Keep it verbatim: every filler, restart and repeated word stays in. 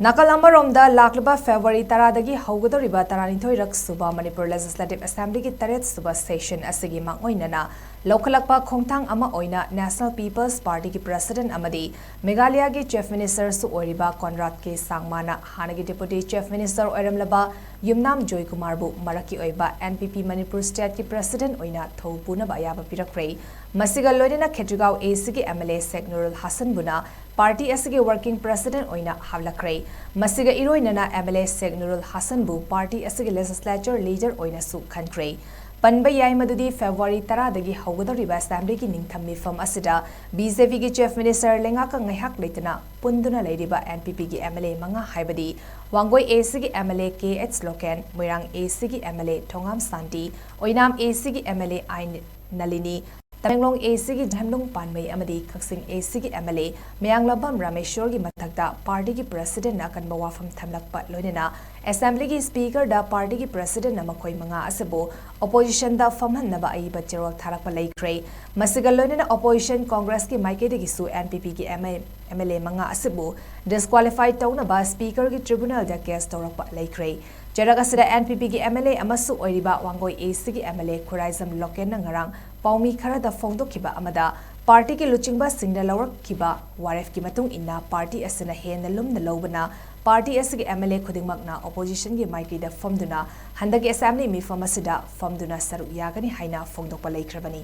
ꯅꯥꯀꯜ ꯑꯃꯔꯣꯝꯗ, ꯂꯥꯛꯂꯤꯕ ꯐꯦꯕ꯭ꯔꯨꯋꯥꯔꯤ ꯇꯔꯥꯗꯒꯤ ꯍꯧꯒꯗꯧꯔꯤꯕ ꯇꯔꯥꯅꯤꯊꯣꯏꯔꯛ ꯁꯨꯕ ꯃꯅꯤꯄꯨꯔ ꯂꯦꯖꯤꯁꯂꯦꯇꯤꯚ ꯑꯦꯁꯦꯝꯕ꯭ꯂꯤꯒꯤ ꯇꯔꯦꯠ ꯁꯨꯕ ꯁꯦꯁꯟ ꯑꯁꯤꯒꯤ ꯃꯥꯡꯑꯣꯏꯅꯅ ꯂꯧꯈꯠꯂꯛꯄ ꯈꯣꯡꯊꯥꯡ ꯑꯃ ꯑꯣꯏꯅ ꯅꯦꯁꯅꯦꯜ ꯄꯤꯄꯜꯁ ꯄꯥꯔꯇꯤꯒꯤ ꯄ꯭ꯔꯦꯁꯤꯗꯦꯟꯠ ꯑꯃꯗꯤ ꯃꯦꯘꯥꯂꯌꯥꯒꯤ ꯆꯤꯐ ꯃꯤꯅꯤꯁꯇꯔꯁꯨ ꯑꯣꯏꯔꯤꯕ ꯀꯣꯟꯔꯥꯗ ꯀꯦ ꯁꯥꯡꯃꯥꯅ ꯍꯥꯟꯅꯒꯤ ꯗꯦꯄꯨꯇꯤ ꯆꯤꯐ ꯃꯤꯅꯤꯁꯇꯔ ꯑꯣꯏꯔꯝꯂꯕ ꯌꯨꯝꯅꯥꯝ ꯖꯣꯏꯀꯨꯃꯥꯔꯕꯨ ꯃꯔꯛꯀꯤ ꯑꯣꯏꯕ ꯑꯦꯟ ꯄꯤ ꯄꯤ ꯃꯅꯤꯄꯨꯔ ꯁ꯭ꯇꯦꯠꯀꯤ ꯄ꯭ꯔꯦꯁꯤꯗꯦꯟꯠ ꯑꯣꯏꯅ ꯊꯧ ꯄꯨꯅꯕ ꯑꯌꯥꯕ ꯄꯤꯔꯛꯈ꯭ꯔꯦ꯫ ꯃꯁꯤꯒ ꯂꯣꯏꯅꯅ ꯈꯦꯇ꯭ꯔꯤꯒꯥꯎ ꯑꯦ ꯁꯤꯒꯤ M L A Sheikh Noorul ꯍꯁꯟꯕꯨꯅ ꯄꯥꯔꯇꯤ ꯑꯁꯤꯒꯤ ꯋꯥꯔꯀꯤꯡ ꯄ꯭ꯔꯦꯁꯤꯗꯦꯟꯠ ꯑꯣꯏꯅ ꯍꯥꯞꯂꯛꯈ꯭ꯔꯦ꯫ ꯃꯁꯤꯒ ꯏꯔꯣꯏꯅꯅ M L A Sheikh Noorul ꯍꯁꯟꯕꯨ ꯄꯥꯔꯇꯤ ꯑꯁꯤꯒꯤ ꯂꯦꯖꯤꯁꯂꯦꯆꯔ ꯂꯤꯗꯔ ꯑꯣꯏꯅꯁꯨ ꯈꯟꯈ꯭ꯔꯦ꯫ ꯄꯟꯕ ꯌꯥꯏ ꯃꯗꯨꯗꯤ ꯐꯦꯕ꯭ꯔꯨꯋꯥꯔꯤ ꯇꯔꯥꯗꯒꯤ ꯍꯧꯒꯗꯧꯔꯤꯕ ꯑꯦꯁꯦꯝꯕ꯭ꯂꯤꯒꯤ ꯅꯤꯡꯊꯝ ꯃꯤꯐꯝ ꯑꯁꯤꯗ ꯕꯤ ꯖꯦ ꯄꯤꯒꯤ ꯆꯤꯐ ꯃꯤꯅꯤꯁꯇꯔ ꯂꯩꯉꯥꯛꯀ ꯉꯥꯏꯍꯥꯛ ꯂꯩꯇꯅ ꯄꯨꯟꯗꯨꯅ ꯂꯩꯔꯤꯕ ꯑꯦꯟ ꯄꯤ ꯄꯤꯒꯤ ꯑꯦꯝ ꯑꯦꯜ ꯑꯦ ꯃꯉꯥ ꯍꯥꯏꯕꯗꯤ ꯋꯥꯡꯒꯣꯏ ꯑꯦ ꯁꯤꯒꯤ M L A K H Lokhen, Moirang A ꯁꯤꯒꯤ M L A Thongam Shanti, Oinam A ꯁꯤꯒꯤ M L A I Nalini, Tamenglong A ꯁꯤꯒꯤ ꯖꯦꯟꯂꯨꯡ ꯄꯥꯟꯃꯩ ꯑꯃꯗꯤ ꯀꯛꯆꯤꯡ ꯑꯦ ꯁꯤꯒꯤ ꯑꯦꯝ ꯑꯦꯜ ꯑꯦ ꯃꯌꯥꯡꯂꯝꯕꯝ ꯔꯥꯃꯦꯁꯣꯔꯒꯤ ꯃꯊꯛꯇ ꯄꯥꯔꯇꯤꯒꯤ ꯄ꯭ꯔꯦꯁꯤꯗꯦꯟꯠꯅ ꯑꯀꯟꯕ ꯋꯥꯐꯝ ꯊꯝꯂꯛꯄ ꯂꯣꯏꯅꯅ ꯑꯦꯁꯦꯝꯕ꯭ꯂꯤꯒꯤ ꯁ꯭ꯄꯤꯀꯔꯗ ꯄꯥꯔꯇꯤꯒꯤ ꯄ꯭ꯔꯦꯁꯤꯗꯦꯟꯠꯅ ꯃꯈꯣꯏ ꯃꯉꯥ ꯑꯁꯤꯕꯨ ꯑꯣꯄꯣꯖꯤꯁꯟꯗ ꯐꯝꯍꯟꯅꯕ ꯑꯏꯕ ꯆꯦꯔꯣꯜ ꯊꯥꯔꯛꯄ ꯂꯩꯈ꯭ꯔꯦ꯫ ꯃꯁꯤꯒ ꯂꯣꯏꯅꯅ ꯑꯣꯄꯣꯖꯤꯁꯟ ꯀꯣꯡꯒ꯭ꯔꯦꯁꯀꯤ ꯃꯥꯏꯀꯩꯗꯒꯤꯁꯨ ꯑꯦꯟ ꯄꯤ ꯄꯤꯒꯤ ꯑꯦꯝ ꯑꯦꯜ ꯑꯦ ꯃꯉꯥ ꯑꯁꯤꯕꯨ ꯗꯤꯁꯀ꯭ꯋꯥꯂꯤꯐꯥꯏ ꯇꯧꯅꯕ ꯁ꯭ꯄꯤꯀꯔꯒꯤ ꯇ꯭ꯔꯤꯕ꯭ꯌꯨꯅꯦꯜꯗ ꯀꯦꯁ ꯇꯧꯔꯛꯄ ꯂꯩꯈ꯭ꯔꯦ꯫ ꯆꯦꯔꯛ ꯑꯁꯤꯗ ꯑꯦꯟ ꯄꯤ ꯄꯤꯒꯤ ꯑꯦꯝ ꯑꯦꯜ ꯑꯦ ꯑꯃꯁꯨ ꯑꯣꯏꯔꯤꯕ ꯋꯥꯡꯒꯣꯏ ꯑꯦ ꯁꯤꯒꯤ ꯑꯦꯝ ꯑꯦꯜ ꯑꯦ ꯈꯨꯔꯥꯏꯖꯝ ꯂꯣꯀꯦꯟꯅ ꯉꯔꯥꯡ ꯄꯥꯎꯃꯤ ꯈꯔꯗ ꯐꯣꯡꯗꯣꯛꯈꯤꯕ ꯑꯃꯗ, ꯄꯥꯔꯇꯤꯒꯤ ꯂꯨꯆꯤꯡꯕꯁꯤꯡꯅ ꯂꯧꯔꯛꯈꯤꯕ ꯋꯥꯔꯦꯞꯀꯤ ꯃꯇꯨꯡ ꯏꯟꯅ ꯄꯥꯔꯇꯤ ꯑꯁꯤꯅ ꯍꯦꯟꯅ ꯂꯨꯝꯅ ꯂꯧꯕꯅ ꯄꯥꯔꯇꯤ ꯑꯁꯤꯒꯤ ꯑꯦꯝ ꯑꯦꯜ ꯑꯦ ꯈꯨꯗꯤꯡꯃꯛꯅ ꯑꯣꯄꯣꯖꯤꯁꯟꯒꯤ ꯃꯥꯏꯀꯩꯗ ꯐꯝꯗꯨꯅ ꯍꯟꯗꯛꯀꯤ ꯑꯦꯁꯦꯝꯕ꯭ꯂꯤ ꯃꯤꯐꯝ ꯑꯁꯤꯗ ꯐꯝꯗꯨꯅ ꯁꯔꯨꯛ ꯌꯥꯒꯅꯤ ꯍꯥꯏꯅ ꯐꯣꯡꯗꯣꯛꯄ ꯂꯩꯈ꯭ꯔꯕꯅꯤ꯫